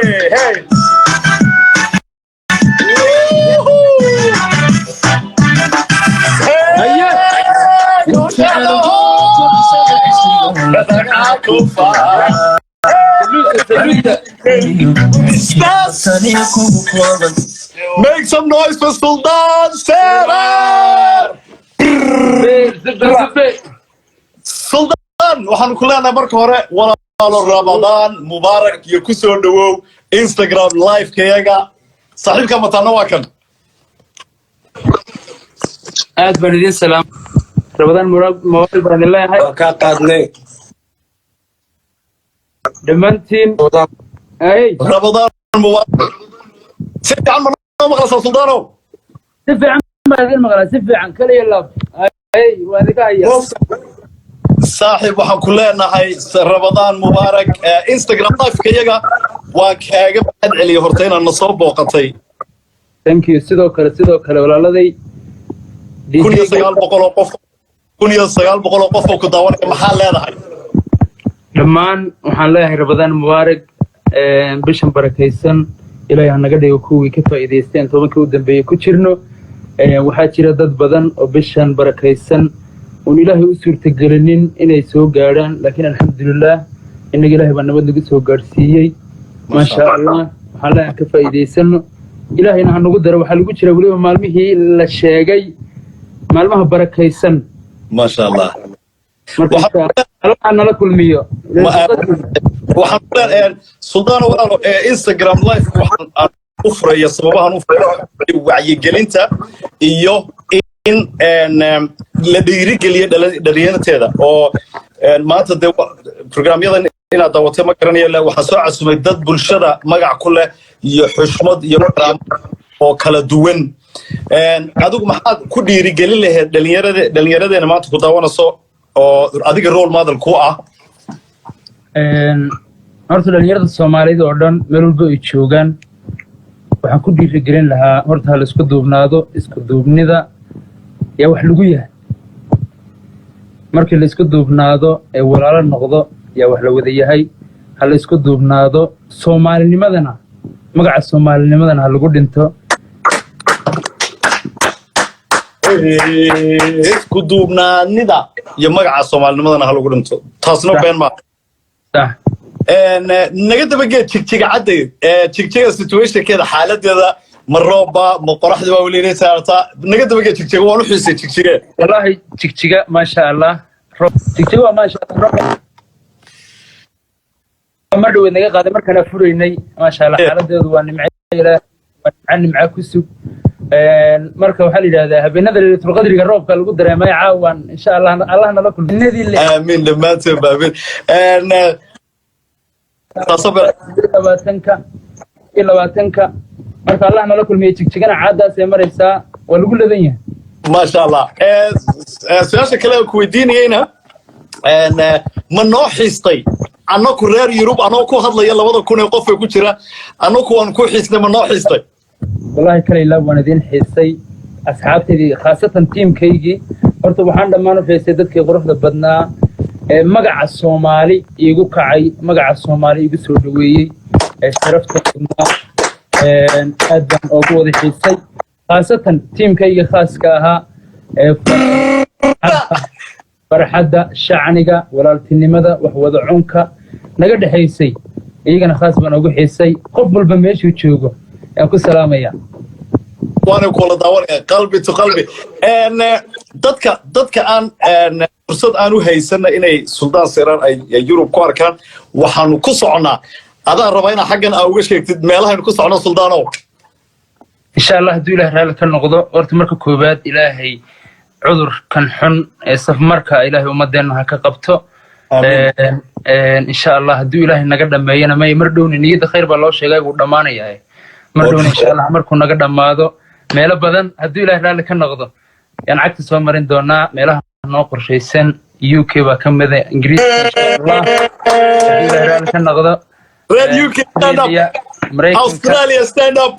Hey! Woohoo! Haye. Hey! Ku faana. Saluuta. Yes! Make some noise for Sultan Serar! Zibbe, zibbe. Sultan, waxaanu ku leenahay marka hore, walaalo, Ramadaan mubaarak iyo ku soo dhawow Instagram live-kayaga. Saaxiibka mataana waa kan. Aad baan idin salaam, Ramadaan mubaarak baan idin leeyahay. Waa kaa qaadnay. Dhammaantiin ay. Ramadaan mubaarak. Si fiican ma noo maqlaysaa, Sultaanow? Si fiican baan idin maqlaa, si fiican, kaliya laab. Ay, waa idinka haya. Saaxiib, waxaan ku leenahay Ramadaan mubaarak. Instagram live-kayaga waan kaaga mahad celiyey horta inaad na soo booqatay. Thank you, sidoo kale, sidoo kale, walaaladay. 1900 oo qof, 1900 oo qof oo ku daawanaya, maxaa leedahay? Dhammaan waxaan leeyahay Ramadaan mubaarak. Bishan barakaysan Ilaahay ha naga dhigo kuwii ka faa'iidaysteen. 10-kii u dambeeyey ku jirno. Waxaa jira dad badan oo bishan barakaysan uun Ilaahay u suurtagelinin inay soo gaadhaan, laakiin alxamdulilah, innaga Ilaahay baa nabad nagu soo gaadhsiiyey, maasha Allah. Waxaan leeyahay ka faa'iidaysano, Ilaahayna ha nagu daro. Waxaa lagu jira weliba maalmihii la sheegay, maalmaha barakaysan. Maasha Allah. Marka insha Allah, Allah nala kulmiyo. Waxaan ku leeyahay, Sultaano, walaalo, Instagram live waxaan aan u furaya, sababahan u furay, wacyigelinta iyo in la dhiirigeliyo dhalinyarteeda oo maanta dee programyadan inaad daawatay ma garanayo. Waxaan soo casumay dad bulshada magac ku leh iyo xushmad iyo karaamo oo kala duwan. Adigu maxaad ku dhiirigelin lahayd dhalinyarade dhalinyaradeena maanta ku daawanayso oo adiga role model ku ah? Horta dhalinyarada Soomaalida oo dhan, meel walba ay joogaan, waxaan ku dhiirigelin lahaa horta ha la isku duubnaado. Isku duubnida yaa wax lagu yahay. Markii la isku duubnaado ee walaalo noqdo yaa wax la wada yahay. Ha la isku duubnaado, soomaalinimadana, magaca soomaalinimadana ha lagu dhinto. Isku duubnaanida iyo magaca soomaalinimadana ha lagu dhinto, taasna been maaha. Sax. Naga dabageed Jigjiga cadday. Jigjiga situationkeeda, xaaladeeda, ma rooba, ma qoraxdi baa weli inay saartaa? Naga dabageed Jigjiga, waan u xiisay Jigjige. Wallaahi Jigjiga maasha Allah. Jigjiga waa maasha Allah. Roob mar dhaweed naga qaaday markaan furaynay, maasha Allah. Xaaladeedu waa nimco Ilaah, waa nimco, nimco ku sug. Marka waxaa la yidhahdaa habeenada Leylatul Qadriga roobka lagu dareemay caawan, insha Allah, Allah nala kulminadii. Aamin, dhammaanteen ba aamin. labaatanka iyo 20-ka marka Allah nala kulmiyey. Jigjigana caadaas ay maraysaa, waa lagu ladan yahay. Maasha Allah. Su-aasha kale aan ku weydiinayeyna, ma noo xiistay? Annaku reer Yurub, anoo ku hadlaya 2,000 ee qof ee ku jira, annaku waan ku xiisnay. Ma noo xiistay? Wallahi kale ilaa waan idin xiisay, asxaabtaydii, khaasatan tiimkaygii. Horta waxaan dhammaan u xiisay dadkii quruxda badnaa ee magaca Soomaali iigu kacay, magaca Soomaali iigu soo dhaweeyey, ee sharafta badnaa. Aad baan oogu wada xiisay, khaasatan tiimkayga khaaska ahaa ee farxadda, shacniga, walaaltinimada, wax wada cunka naga dhexaysay. Iyagana khaas baan ugu xiisay. Qof walba meeshuu joogo ayaan ku salaamaya. Waana kula daawanaya, qalbi to qalbi. Dadka aan fursad aan u haysana inay Suldaan Seeraar ay Yurub ku arkaan, waxaanu ku soconnaa, adaan rabaa inaa xaggan aa uga sheegtid meelahaynu ku socono, Suldaanow. Insha Allah, hadduu Ilaah raalli ka noqdo, horta marka koowaad Ilaahay cudurkan xun ee safmarka Ilaahay ummadeenna ha ka qabto. Insha Allah, hadduu Ilaahay naga dhameeyana, may mar dhowna, niyadda khayr baa loo sheegay, wuu dhammaanayaa mar dhowna, insha Allah. Markuu naga dhammaado, meelo badan, hadduu Ilaahay raalli ka noqdo, yaan cagta soo marin doonaa. Meelaha noo qorshaysan UK baa ka mida, Ingiriiska, insha Allah, hadduu Ilaahay raalli ka noqdo. Red UK, stand up. Maraykanka. Australia, stand up.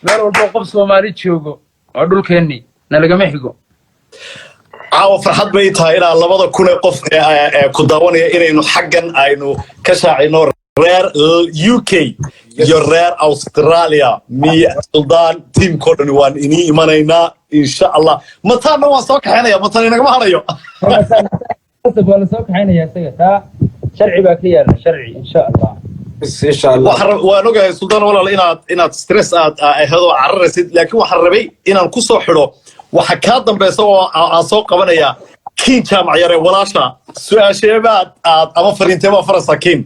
Meel walba oo qof Soomaali joogo, waa dhulkeennii, nalagama xigo. Caawa farxad bay tahay inaan 2,000 ee qof ee ku daawanaya inaynu xaggan aynu ka shaacino. Reer UK iyo reer Australia, miya Suldaan teamko dhan waan inii imanaynaa, insha Allah. Mataanna waan soo kaxaynaya, Mataan inagama harayo. Waa la soo kaxaynaya isaga, taa sharci baa ka yaala, sharci, insha Allah. Insha Allah. Waan ogahay, Suldaan walaal, inaad stress aad ahadoo cararaysid, laakiin waxaan rabay inaan ku soo xidho waxa kaa dambaysa oo aan soo qabanayaa Kiin Jaamac Yare. Walaasha su-aasheebaad aad ama fariinteebaa faraysaa, Kiin?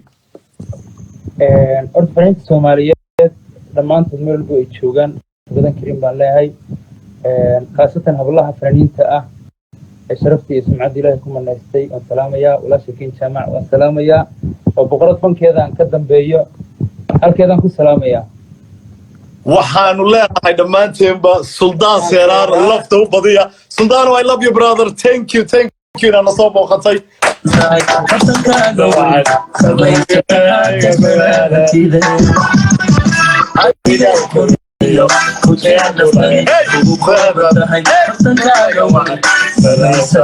Horta fariinta Soomaaliyeed dhammaantood meel walba ay joogaan, badan karin baan leeyahay, khaasatan hablaha fanaaniinta ah ee sharafta iyo sumcadda Ilaahay ku manaystay, waan salaamayaa. Walaasha Kiin Jaamac waan salaamayaa, oo boqorad fankeedaan ka dambeeyo, halkeedaan ku salaamayaa. Waxaanu leenahay dhammaanteenba Suldaan Seeraar lafta u badiya. Suldaan, I love you, brother. Thank you, thank you inaad na soo booqatay. Kabtankaaga weyn samaysa. Kugu kooban tahay kabtankaaga wacan samaysa.